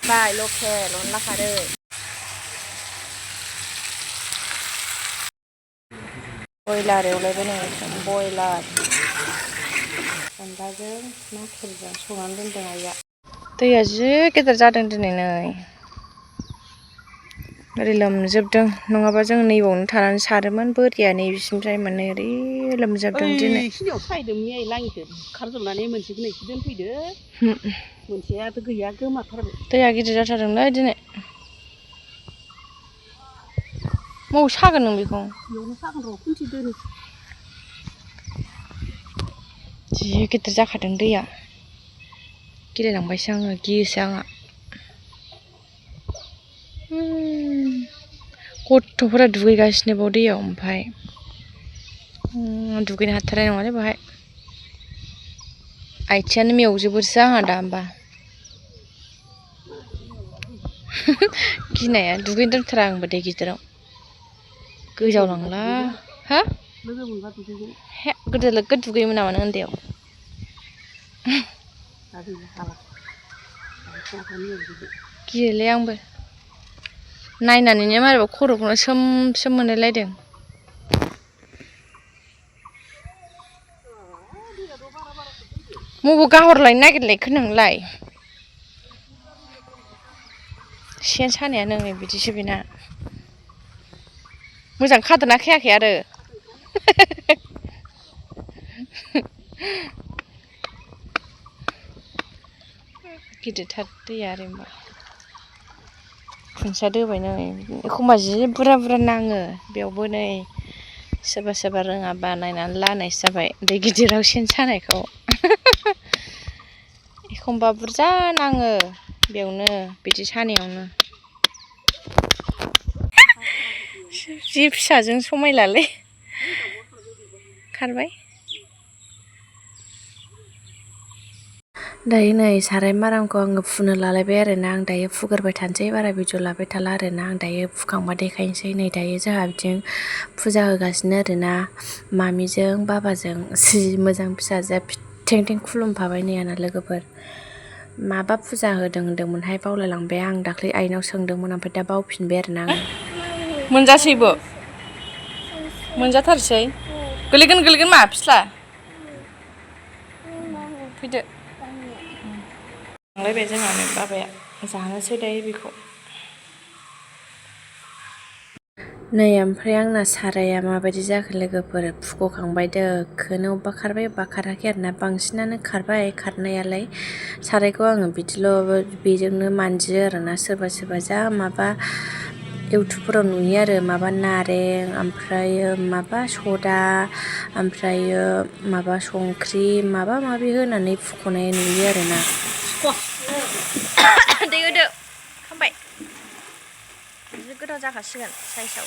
बाय लकेल अनला खारै बयलार एवलायबाय नै बयलार अनलाजों नाथुरजों संनानै दोनदों आइया दैया जि गिदिर जादों दिनै नै ओरै लोमजोबदों नङाबा जों नैबावनो थानानै सारोमोन बोरिया नै बिसिनिफ्राय मोननै ओरै लोमजोबदों दिनै सिनियाव सायदोंमोन नै लाङिखौ खारजोबनानै मोनसेखौ नैखौ दोनफैदो मोनसेयाथ' गैया गोमाथारबाय दैया गिदिर जाथारदोंलै दिनै मबाव सागोन नों बेखौ बेयावनो सागोन र' खुन्थि दोनो जि गिदिर जाखादों दैया गिलायलांबायसो आङो गियोसो आंहा गथ'फोरा दुगैगासिनो बाव दैयाव ओमफ्राय दुगैनो हाथारनाय नङालै बेवहाय आथिङानो मेवजोबोसो आंहा दा होमबा गिनाया दुगैनो दोनथारा आंबो दै गिदिराव गोजावलांला हा लोगो मोनबा दुगैगोन हे गोदो लोगो दुगैयोमोन नामा नों उन्दैयाव गियोलै आंबो नायनानैनो मारैबा खर'खौनो सोम सोम मोनलायलायदों मबाव गाहरलायनो नागिरलायखो नोंलाय सेन सानाया नोङो बिदिसो बेना मोजां खादोंना खायाखै आरो गिदिरथार दैया ओरै होनबा खुन्थिया दोबाय नै एखमबा जि बुरजा बुरजा नाङो बेयावबो नै सोरबा सोरबा रोङाबा नायनानै लानायसो जाबाय दै गिदिराव सेन सानायखौ एखमबा बुरजा नाङो बेयावनो बिदि सानायावनो जि फिसाजों समायलालै खारबाय दायो नै साराय मारामखौ आङो फुनो लालायबाय आरोना आं दायो फुगोरबाय थानोसै बारा भिडिअ लाबाय थाला आरोना आं दायो फुखांबा देखायनोसै नै दायो जोंहा बिथिं फुजा होगासिनो आरोना मामिजों बाबाजों जि मोजां फिसाजोआ थें थें खुलुमफाबाय नै आंना लोगोफोर माबा फुजा होदों होनदोंमोनहाय बावलायलांबाय आं दाख्लै आइनाव सोंदोंमोन ओमफ्राय दा बावफिनबाय आरोना आङो मोनजासैबो मोनजाथारसै गोलैगोन गोलैगोन मा फिस्ला फैदो लांलायबाय जोंहा बाबाया जानोसै दायो बेखौ नै ओमफ्राय आंना साराया माबायदि जाखो लोगोफोर फुग'खांबाय दोखोनो अबेबा खारबाय अबेबा खाराखै आरोना बांसिनानो खारबाय खारनायालाय सारायखौ आङो बिदिल' बेजोंनो मानजियो आरोना सोरबा सोरबा जा माबा इउटुबफोराव नुयो आरो माबा नारें ओमफ्रायो माबा सदा ओमफ्रायो माबा संख्रि माबा माबि होनानै फुख'नाय नुयो आरोना दै होदो खांबाय जि गोथाव जाखासिगोन साइसआव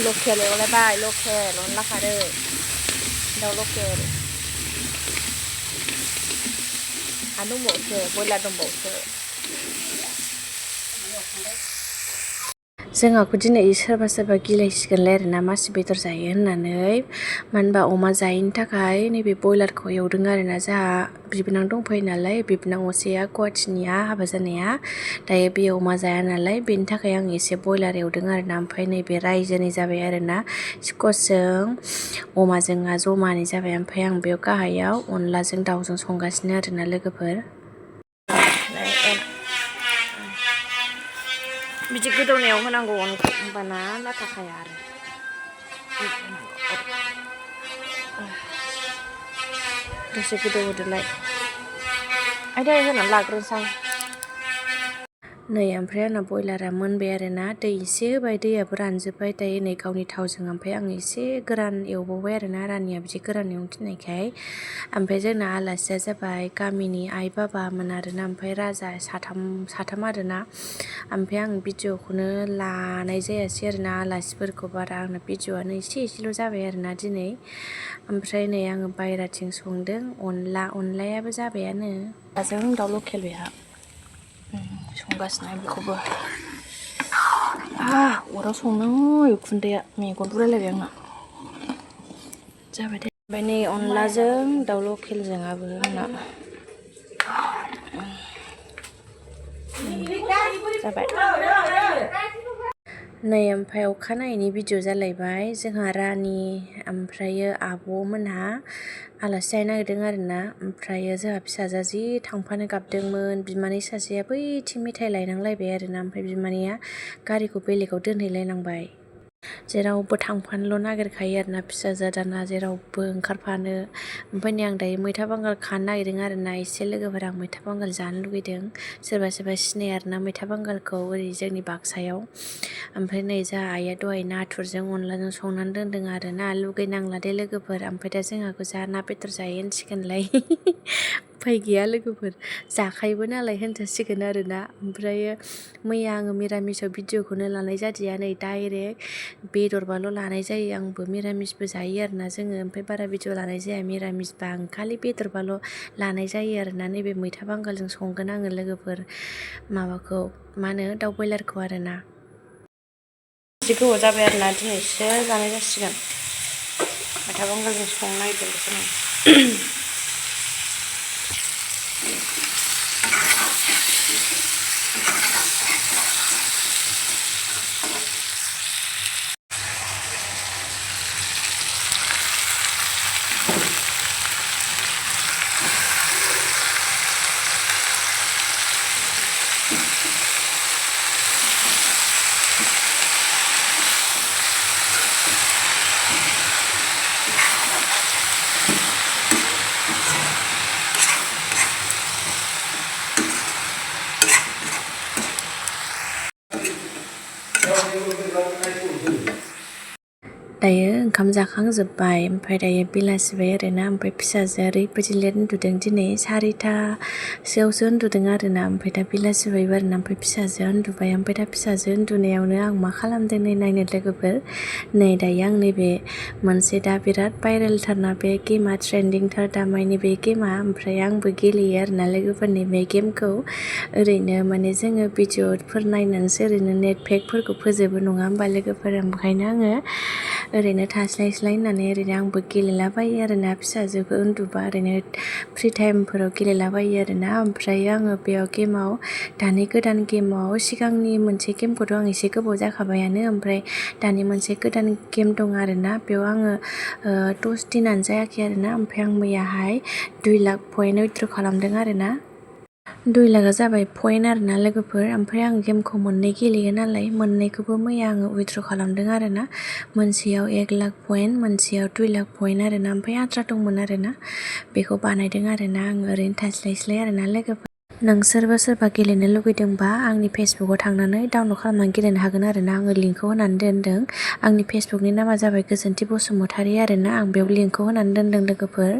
लकेल एवलायबाय लकेल अनला खारै दाउ लकेल आरो दंबावोसो बयलार दंबावोसो जोंहाखौ दिनै सोरबा सोरबा गिलायसिगोनलाय आरोना मासि बेदर जायो होननानै मानो होनबा अमा जायैनि थाखाय नैबे बयलारखौ एवदों आरोना जोंहा बिबोनां दंफैयो नालाय बिबोनां असेया गुवाहाटिनिया हाबा जानाया दायो बे अमा जाया नालाय बेनि थाखाय आं एसे बयलार एवदों आरोना ओमफ्राय नैबे रायजोनि जाबाय आरोना स्कसजों अमाजोंआ जमानि जाबाय ओमफ्राय आं बेयाव गाहायाव अनलाजों दाउजों संगासिनो आरोना लोगोफोर बिदि गोदौनायाव होनांगौ अनखौ होमबाना लाथा खाया आरो दसे गोदौ होदोलाय आयदै होनानै लाग्रोनोसै नै ओमफ्राय आंना बयलारा मोनबाय आरोना दै एसे होबाय दैयाबो रानजोब्बाय दायो नै गावनि थावजों ओमफ्राय आं एसे गोरान एवबावबाय आरोना रानिया बिदि गोरान एवनो थिननायखाय ओमफ्राय जोंना आलासिया जाबाय गामिनि आइ बाबामोन आरोना ओमफ्राय राजा साथाम आरोना ओमफ्राय आं भिडिअखौनो लानाय जायासै आरोना आलासिफोरखौ बारा आंना भिडिअआनो एसेल' जाबाय आरोना दिनै ओमफ्राय नै आङो बायहेराथिं संदों अनलायाबो जाबायानो दाजों दाउ लकेल बेहा संगासिनो बेखौबो अराव संनो उखुन्दैया मेगन बुलायलायबाय आंना जाबाय दे ओमफ्राय नै अनलाजों दाउ लकेलजोंआबो आंना जाबाय नै ओमफ्राय अखानायैनि भिडिअ जालायबाय जोंहा रानि ओमफ्रायो आब'मोनहा आलासि जानो नागिरदों आरोना ओमफ्रायो जोंहा फिसाजोआ जि थांफानो गाबदोंमोन बिमानै सासेया बैथिं मेथाइ लायनांलायबाय आरोना ओमफ्राय बिमानैया गारिखौ बेलेगाव दोनहैलायनांबाय जेरावबो थांफानोल' नागिरखायो आरोना फिसाजोआ दाना जेरावबो ओंखारफानो ओमफ्राय नै आं दायो मैथा बांगाल खानो नागिरदों आरोना एसे लोगोफोरा आं मैथा बांगाल जानो लुगैदों सोरबा सोरबा सिनाया आरोना मैथा बांगालखौ ओरै जोंनि बाक्सायाव ओमफ्राय नै जोंहा आइया दहाय नाथुरजों अनलाजों संनानै दोनदों आरोना लुगैनांला दे लोगोफोर ओमफ्राय दा जोंहा गोजा ना बेदर जायो होनसिगोनलाय उफाय गैया लोगोफोर जाखायोबो नालाय होनजासिगोन आरोना ओमफ्रायो मैया आङो मिरामिसाव भिडिअखौनो लानाय जादिया नै डाइरेक्ट बेदरबाल' लानाय जायो आंबो मिरामिसबो जायो आरोना जोङो ओमफ्राय बारा भिडिअ लानाय जाया मिरामिसबा आं खालि बेदरबाल' लानाय जायो आरोना नैबे मैथा बांगालजों संगोन आङो लोगोफोर माबाखौ मा होनो दाउ बयलारखौ आरोना एसे गोबाव जाबाय आरोना दिनैसो जानाय जासिगोन मैथा बांगालजों संनो नागिरदों दायो ओंखाम जाखांजोब्बाय ओमफ्राय दायो बेलासिबाय आरोना ओमफ्राय फिसाजोआ ओरैबायदि लेट उन्दुदों दिनै 4:30सोआवसो उन्दुदों आरोना ओमफ्राय दा बेलासिबायबो आरोना ओमफ्राय फिसाजोआ उन्दुबाय ओमफ्राय दा फिसाजो उन्दुनायावनो आं मा खालामदों नै नायनो लोगोफोर नै दायो आं नैबे मोनसे दा बिराद भाइरेलथारना बे गेमा ट्रेन्डिंथार दा मानि बे गेमा ओमफ्राय आंबो गेलेयो आरोना लोगोफोरनि बे गेमखौ ओरैनो माने जोङो भिडिअफोर नायनानैसो ओरैनो नेट पेकफोरखौ फोजोबो नङा होमबा लोगोफोर ओंखायनो आङो ओरैनो थास्लायस्लाय होननानै ओरैनो आंबो गेलेलाबायो आरोना फिसाजोबो उन्दुबा ओरैनो फ्रि टाइमफोराव गेलेलाबायो आरोना ओमफ्राय आङो बेयाव गेमाव दानि गोदान गेमाव सिगांनि मोनसे गेमखौथ' आं एसे गोबाव जाखाबायानो ओमफ्राय दानि मोनसे गोदान गेम दं आरोना बेयाव आङो 10 दिनानो जायाखै आरोना ओमफ्राय आं मैयाहाय 2 लाख पइन्ट उइथ्र' खालामदों आरोना 2 लाखा जाबाय पइन्ट आरोना लोगोफोर ओमफ्राय आं गेमखौ मोननै गेलेयो नालाय मोननैखौबो मैया आङो उइथ्र' खालामदों आरोना मोनसेयाव 1 लाख पइन्ट मोनसेयाव 2 लाख पइन्ट आरोना ओमफ्राय आद्रा दंमोन आरोना बेखौ बानायदों आरोना आङो ओरैनो थास्लायस्लाय आरोना लोगोफोर नोंसोरबो सोरबा गेलेनो लुगैदोंबा आंनि फेसबुकाव थांनानै डाउनलड खालामनानै गेलेनो हागोन आरोना आङो लिंकखौ होनानै दोनदों आंनि फेसबुकनि नामा जाबाय गोजोनथि बसुमतारी आरोना आं बेयाव लिंकखौ होनानै दोनदों लोगोफोर